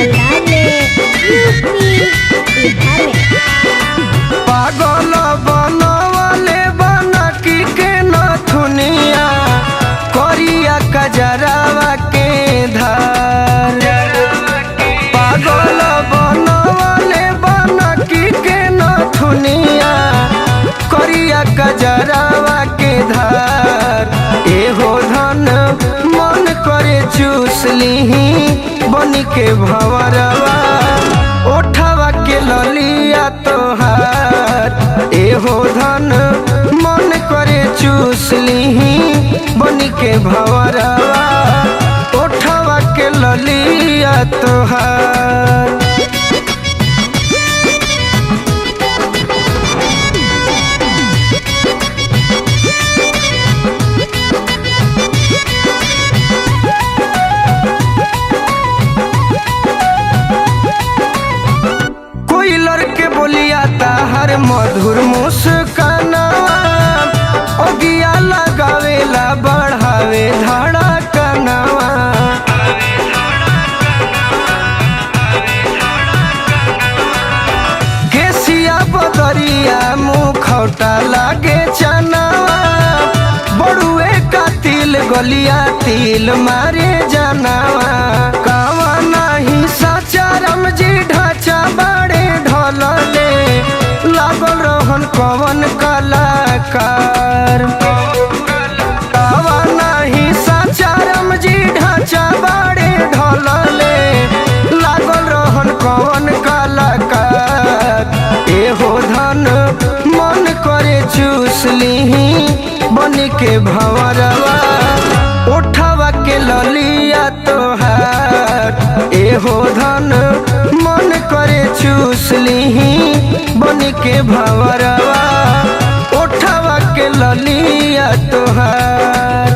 अंदाज में यूपी बिहार में। पागल बनवले बनकी के नथुनिया, करिया कजरावा के धार। पागल बनवले बनकी के नथुनिया, करिया कजरावा के धार। एहो धन मन करे चूस लिही बनी के भंवरवा, ओठवा के ललिया तोहार। एहो धन मन करे चूस लिही बनी के भंवरवा, ओठवा के ललिया तोहार। कोई लड़के बोलिया ताहर मधुर मुस्कानावा, ओगिया लगावेला बढ़ावे धड़कनवा। केसिया बदरिया मुखौटा लागे चनावा, बड़ुए का तिल गलिया तिल मारे जनावा। कावा नाही साचा रमजी ढांचा बाड़े ढलले, लागल रहन कवन कलाकार। कावा नाही साचा रमजी ढांचा बाड़े ढलले, लागल रहन कवन कलाकार। एहो धन मन करे चूस लिही बनी के भंवरवा, ओठवा के ललिया तोहार। एहो धन मन करे चूस लिही बनी के भंवरवा, ओठवा के ललिया तोहार।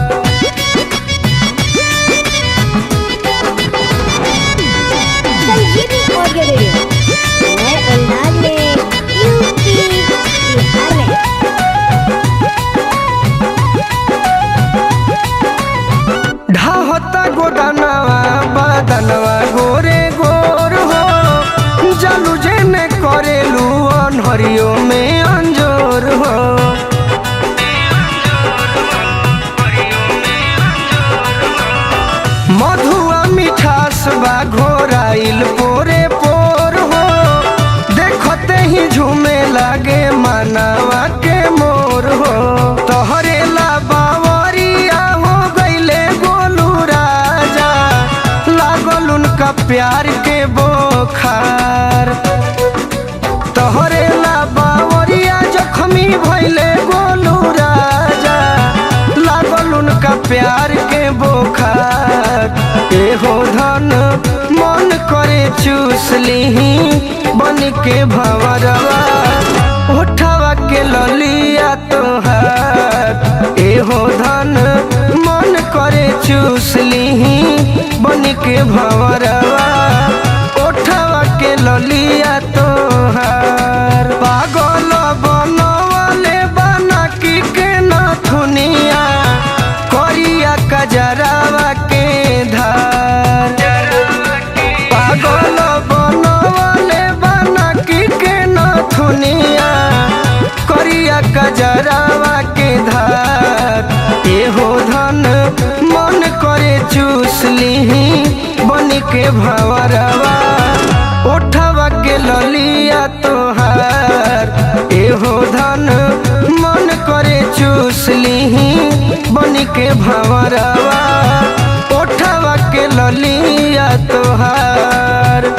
संजीवनी ऑडियो वीडियो नए अंदाज में यूपी बिहार में। ढाहता गोदनवा बदनवा गोरे गोर हो, जालू जेने करेलू अनहरियो में अंजोर हो। मधुआ मिठास बा घोराइल पोरे पोर हो, देखते ही झूमे लागे मानवा के मोर हो। तोहरे ला बावरिया हो गईले गोलू राजा, लागल उनका प्यार के बोखार। तोहरे ला बावरिया जख्मी भइले गोलू राजा, लागल उनका प्यार के बोखार। एहो धन मन करे चूस लिही बन के भंवरवा, ओठवा के ललिया तोहार। एहो धन मन करे चूस लिही बन के भंवरवा, ओठवा के ललिया तोहार। पागल बनवले बनकी के नथुनिया, करिया कजरावा के धार। पागल बनवले बनकी के नथुनिया, करिया कजरावा के धार। एहो धन मन करे चूस लिही बन के भंवरवा, ओठवा के ललिया तोहार। एहो धन मन करे चूस लिही बन के भंवरवा, ओठवा के ललिया तोहार।